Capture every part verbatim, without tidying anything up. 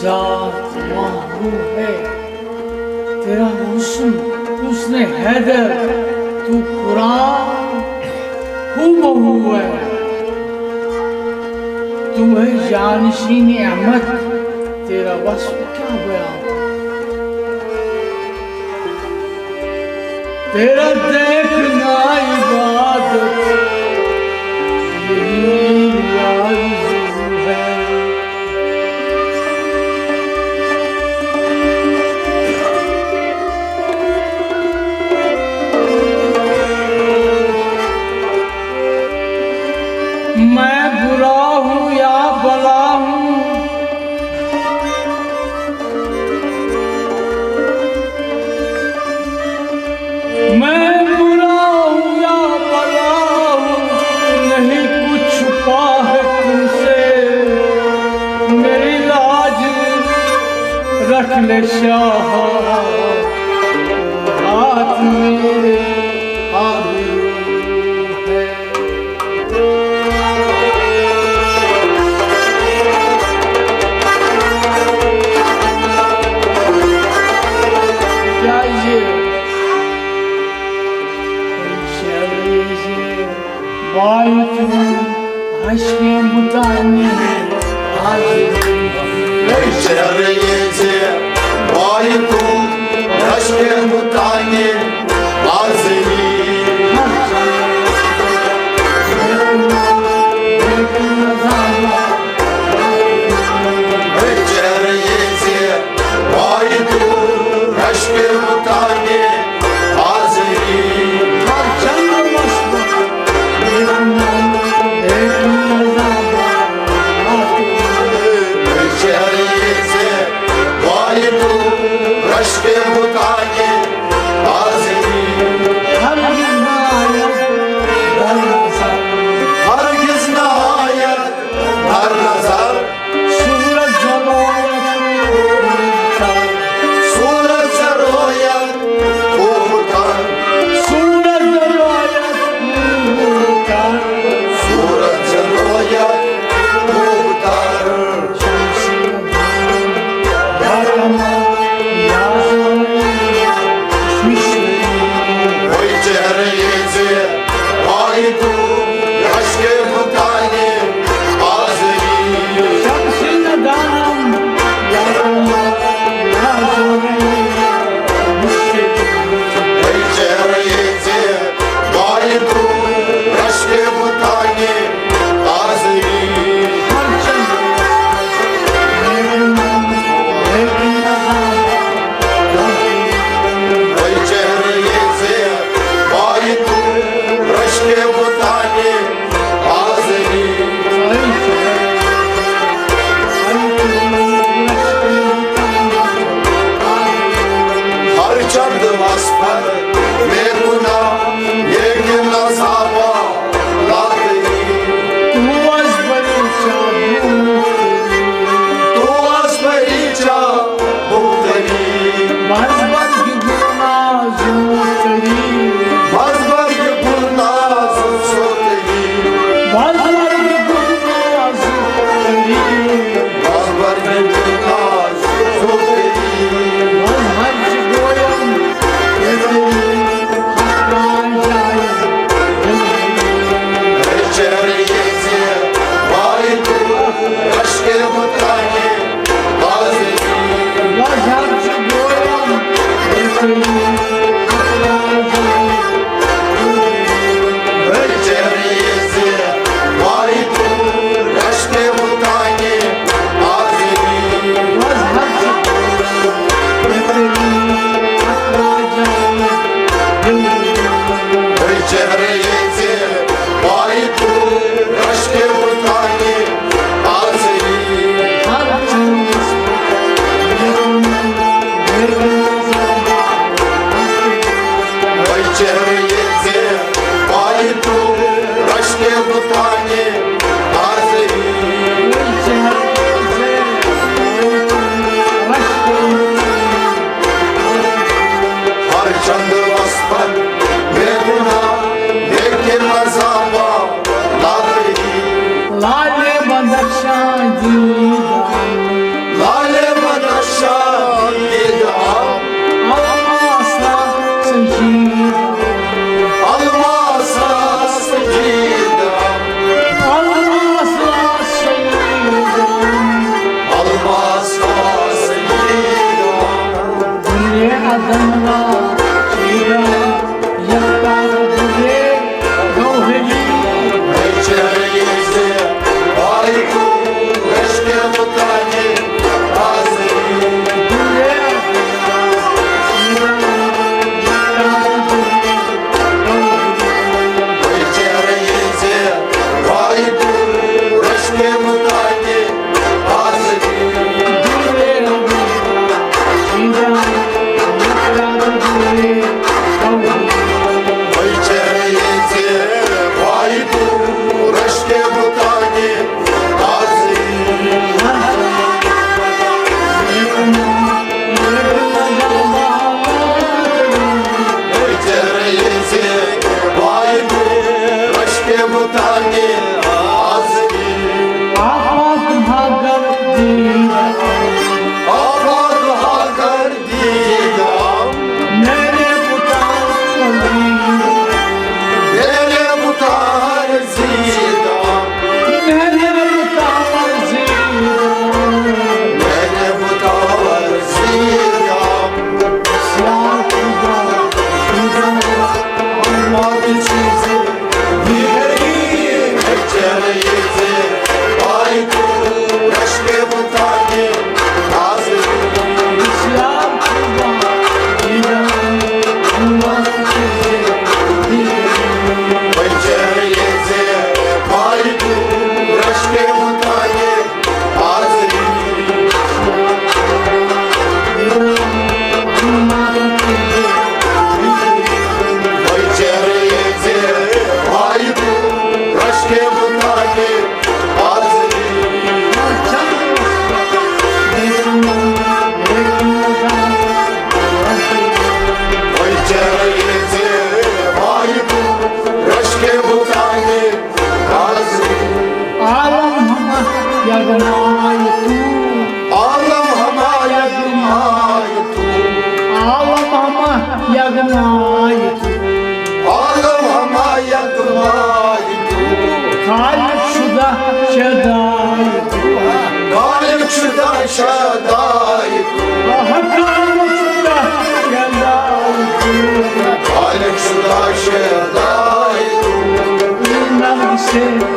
ذات ماں وہ ہے، تیرا حسن، حسن حیدر، تو قرآن ہو بہو ہے۔ تو ہے جانشین احمد، تیرا وصف کیا بیان۔ تیرا دیکھنا عبادت، یہی آرزو ہے۔ میں برا ہوں یا بلا ہوں، میں برا ہوں یا بلا ہوں، نہیں کچھ چھپا ہے تم سے۔ میری لاج رکھ لے شاہ، ہاتھ میرے آبرو ہے۔ کیا یہ شعر، یہ بایتون عشق متانی حاضری؟ شعر یہ بایتون عشق متانی حاضری۔ چہرٕ ییٚتہِ وایہِ دوٗر، رشکہِ مُتانہِ حاضری۔ چہرٕ ییٚتہِ وایہِ دوٗر، رشکہِ مُتانہِ حاضری۔ ہرگز نہ آید در نظر۔ ہرگز نہ آید در نظر۔ صورت ز رویت کوتاہ۔ صورت ز رویت کوتاہ۔ صورت ز رویت کوتاہ۔ صورت ز رویت کوتاہ۔ وۄنۍ چہرٕ ییٚتہِ وایہِ دوٗر، رشکہِ مُتانہِ حاضری۔ وۄنۍ چہرٕ ییٚتہِ وایہِ دوٗر، رشکہِ مُتانہِ حاضری۔ وۄنۍ چہرٕ ییٚتہِ وایہِ دوٗر، رشکہِ مُتانہِ حاضری۔ ہر چند وصفن میں گناہ، لیکن عذابا لاتری۔ تو از بری چا تو از بری چا بوتری۔ بس بس گناہ زوتری۔ بس بس گناہ زوتری۔ بس بس گناہ زوتری۔ بس بس گناہ زوتری۔ بس ہر چی گویم چہرٕ ییٚتہِ وایہِ دوٗر، رشکہِ مُتانہِ حاضری۔ وۄنۍ چہرٕ ییٚتہِ وایہِ دوٗر، رشکہِ مُتانہِ حاضری۔ عالم ہما یغناے تو۔ عالم ہما یغناے تو۔ عالم ہما یغناے تو۔ عالم ہما یغناے تو۔ خالق شدہ شدائے تو۔ خالق شدہ شدائے تو۔ خالق شدہ شدائے تو۔ خالق شدہ شدائے تو۔ نرگسے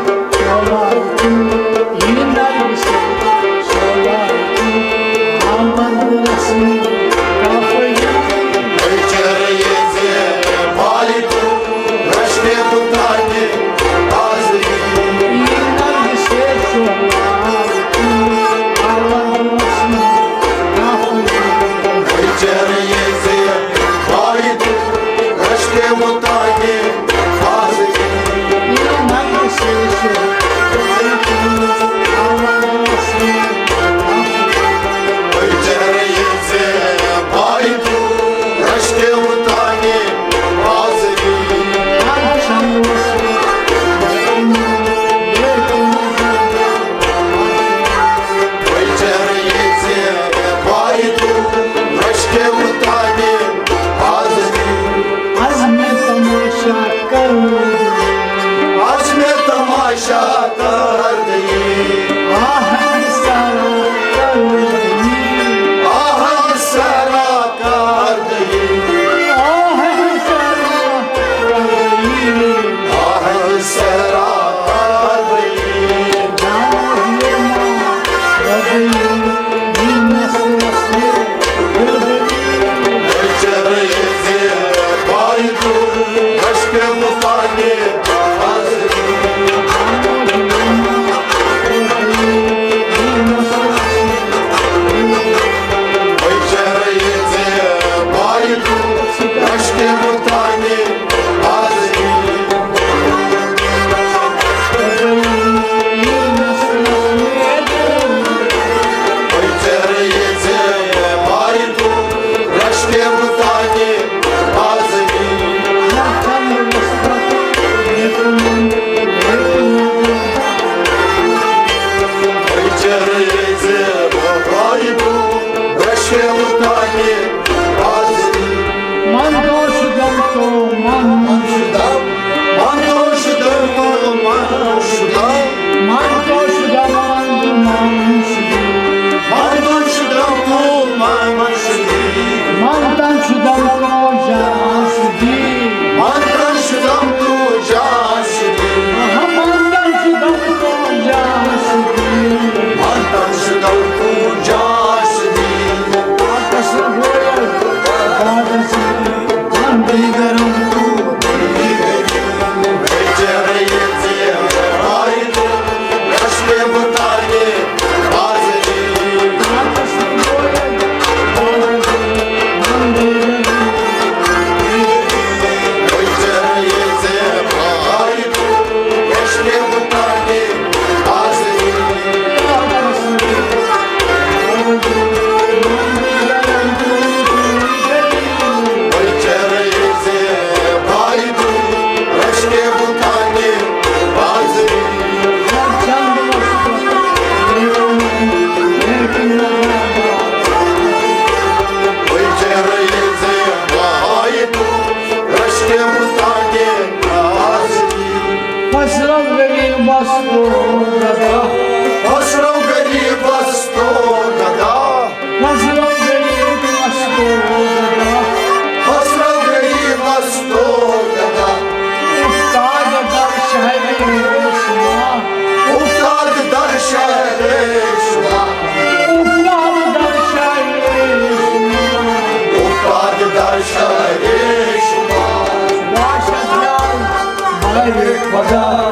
خۄدا